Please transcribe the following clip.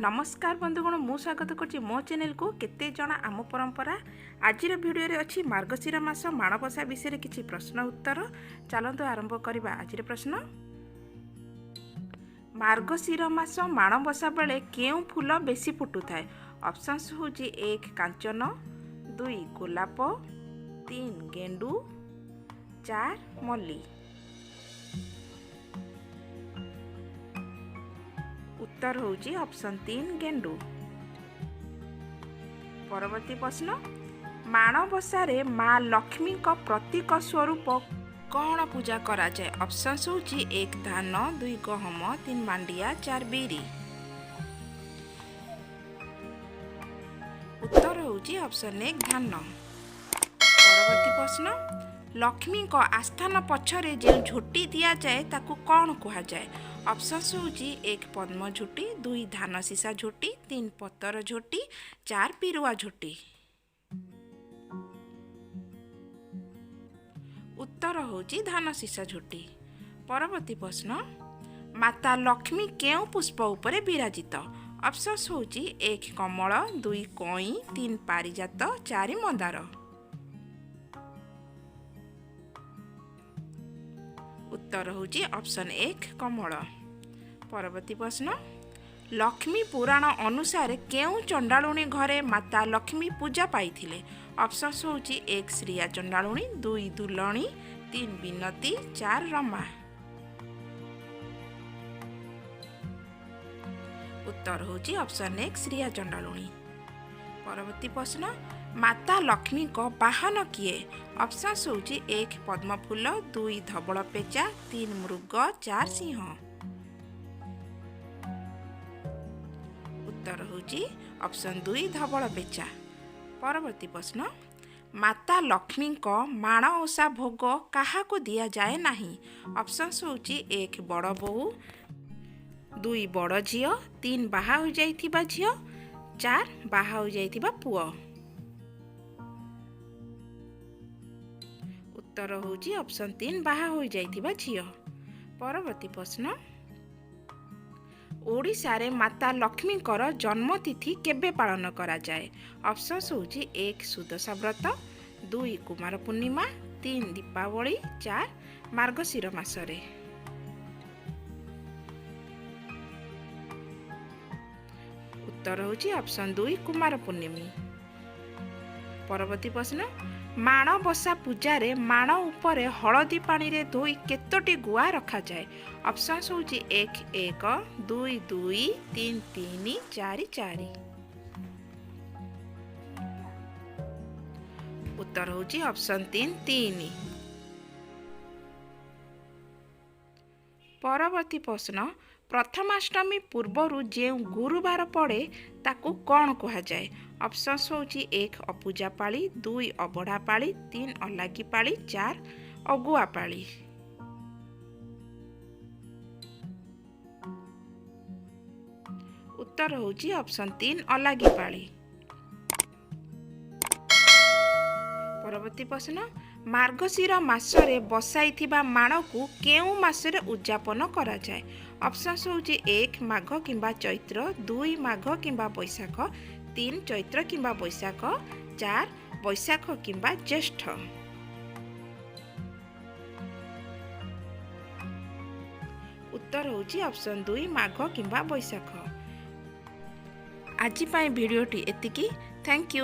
ନମସ୍କାର ବନ୍ଧୁଗଣ, ମୁଁ ସ୍ୱାଗତ କରୁଛି ମୋ ଚ୍ୟାନେଲକୁ କେତେ ଜଣ ଆମ ପରମ୍ପରା। ଆଜିର ଭିଡ଼ିଓରେ ଅଛି ମାର୍ଗଶିର ମାସ ମାଣବସା ବିଷୟରେ କିଛି ପ୍ରଶ୍ନ ଉତ୍ତର। ଚାଲନ୍ତୁ ଆରମ୍ଭ କରିବା ଆଜିର ପ୍ରଶ୍ନ। ମାର୍ଗଶିର ମାସ ମାଣବସା ବେଳେ କେଉଁ ଫୁଲ ବେଶୀ ଫୁଟୁଥାଏ? ଅପସନ୍ସ ହେଉଛି 1 କାଞ୍ଚନ, 2 ଗୋଲାପ, 3 ଗେଣ୍ଡୁ, 4 ମଲ୍ଲି। ଉତ୍ତର ହେଉଛି ଅପସନ୍ 3 ଗେଣ୍ଡୁ। ପରବର୍ତ୍ତୀ ପ୍ରଶ୍ନ, ମାଣବସାରେ ମା ଲକ୍ଷ୍ମୀଙ୍କ ପ୍ରତୀକ ସ୍ୱରୂପ କ'ଣ ପୂଜା କରାଯାଏ? ଅପସନ୍ସ ହେଉଛି 1 ଧାନ, 2 ଗହମ, 3 ମାଣ୍ଡିଆ, 4 ବିରି। ଉତ୍ତର ହେଉଛି ଅପସନ୍ 1 ଧାନ। ପରବର୍ତ୍ତୀ ପ୍ରଶ୍ନ, ଲକ୍ଷ୍ମୀଙ୍କ ଆସ୍ଥାନ ପଛରେ ଯେଉଁ ଝୋଟି ଦିଆଯାଏ ତାକୁ କ'ଣ କୁହାଯାଏ? ଅପସନ୍ସ ହେଉଛି 1 ପଦ୍ମ ଝୋଟି, 2 ଧାନ ଶୀଷା ଝୋଟି, 3 ପତର ଝୋଟି, 4 ପିରୁଆ ଝୋଟି। ଉତ୍ତର ହେଉଛି ଧାନ ଶୀଷା ଝୋଟି। ପରବର୍ତ୍ତୀ ପ୍ରଶ୍ନ, ମାତା ଲକ୍ଷ୍ମୀ କେଉଁ ପୁଷ୍ପ ଉପରେ ବିରାଜିତ? ଅପସନ୍ସ ହେଉଛି 1 କମଳ, 2 କଇଁ, 3 ପାରିଜାତ, 4 ମନ୍ଦାର। ଉତ୍ତର ହେଉଛି ଅପସନ୍ 1 କମଳ। ପରବର୍ତ୍ତୀ ପ୍ରଶ୍ନ, ଲକ୍ଷ୍ମୀ ପୁରାଣ ଅନୁସାରେ କେଉଁ ଚଣ୍ଡାଳୁଣୀ ଘରେ ମାତା ଲକ୍ଷ୍ମୀ ପୂଜା ପାଇଥିଲେ? ଅପସନ୍ସ ହେଉଛି 1 ଶ୍ରୀୟା ଚଣ୍ଡାଳୁଣୀ, 2 ଦୁଲଣୀ, 3 ବିନତି, 4 ରମା। ଉତ୍ତର ହେଉଛି ଅପସନ୍ 1 ଶ୍ରୀୟା ଚଣ୍ଡାଳୁଣୀ। ପରବର୍ତ୍ତୀ ପ୍ରଶ୍ନ, ମାତା ଲକ୍ଷ୍ମୀଙ୍କ ବାହନ କିଏ? ଅପସନ୍ସ ହେଉଛି 1 ପଦ୍ମଫୁଲ, 2 ଧବଳ ପେଚା, 3 ମୃଗ, 4 ସିଂହ। ଉତ୍ତର ହେଉଛି ଅପସନ୍ 2 ଧବଳ ପେଚା। ପରବର୍ତ୍ତୀ ପ୍ରଶ୍ନ, ମାତା ଲକ୍ଷ୍ମୀଙ୍କ ମାଣ ଓଷା ଭୋଗ କାହାକୁ ଦିଆଯାଏ ନାହିଁ? ଅପସନ୍ସ ହେଉଛି 1 ବଡ଼ ବୋହୂ, 2 ବଡ଼ ଝିଅ, 3 ବାହା ହୋଇଯାଇଥିବା ଝିଅ, 4 ବାହା ହୋଇଯାଇଥିବା ପୁଅ। ଉତ୍ତର ହେଉଛି ଅପସନ୍ 3 ବାହା ହୋଇଯାଇଥିବା ଝିଅ। ପରବର୍ତ୍ତୀ ପ୍ରଶ୍ନ, ଓଡ଼ିଶାରେ ମାତା ଲକ୍ଷ୍ମୀଙ୍କର ଜନ୍ମତିଥି କେବେ ପାଳନ କରାଯାଏ? ଅପସନ୍ସ ହେଉଛି 1 ସୁଦଶା ବ୍ରତ, 2 କୁମାର ପୂର୍ଣ୍ଣିମା, 3 ଦୀପାବଳି, 4 ମାର୍ଗଶିର ମାସରେ। ଉତ୍ତର ହେଉଛି ଅପସନ୍ 2 କୁମାର ପୂର୍ଣ୍ଣିମୀ। ପରବର୍ତ୍ତୀ ପ୍ରଶ୍ନ, ମାଣବସା ପୂଜାରେ ମାଣ ଉପରେ ହଳଦୀ ପାଣିରେ ଧୋଇ କେତୋଟି ଗୁଆ ରଖାଯାଏ? ଅପସନ୍ସ ହେଉଛି 1 1, 2 2, 3 3, 4 4। ଉତ୍ତର ହେଉଛି ଅପସନ୍ 3 3। ପରବର୍ତ୍ତୀ ପ୍ରଶ୍ନ, ପ୍ରଥମାଷ୍ଟମୀ ପୂର୍ବରୁ ଯେଉଁ ଗୁରୁବାର ପଡ଼େ ତାକୁ କ'ଣ କୁହାଯାଏ? ଅପସନ୍ସ ହେଉଛି 1 ଅପୂଜା ପାଳି, 2 ଅବଢ଼ା ପାଳି, 3 ଅଲାଗି ପାଳି, 4 ଅଗୁଆ ପାଳି। ଉତ୍ତର ହେଉଛି ଅପସନ୍ 3 ଅଲାଗି ପାଳି। ପରବର୍ତ୍ତୀ ପ୍ରଶ୍ନ, ମାର୍ଗଶିର ମାସରେ ବସାଇଥିବା ମାଣକୁ କେଉଁ ମାସରେ ଉଦଯାପନ କରାଯାଏ? ଅପସନ୍ସ ହେଉଛି 1 ମାଘ କିମ୍ବା ଚୈତ୍ର, 2 ମାଘ କିମ୍ବା ବୈଶାଖ, 3 ଚୈତ୍ର କିମ୍ବା ବୈଶାଖ, 4 ବୈଶାଖ କିମ୍ବା ଜ୍ୟେଷ୍ଠ। ଉତ୍ତର ହେଉଛି ଅପସନ୍ 2 ମାଘ କିମ୍ବା ବୈଶାଖ। ଆଜି ପାଇଁ ଭିଡ଼ିଓଟି ଏତିକି। Thank you.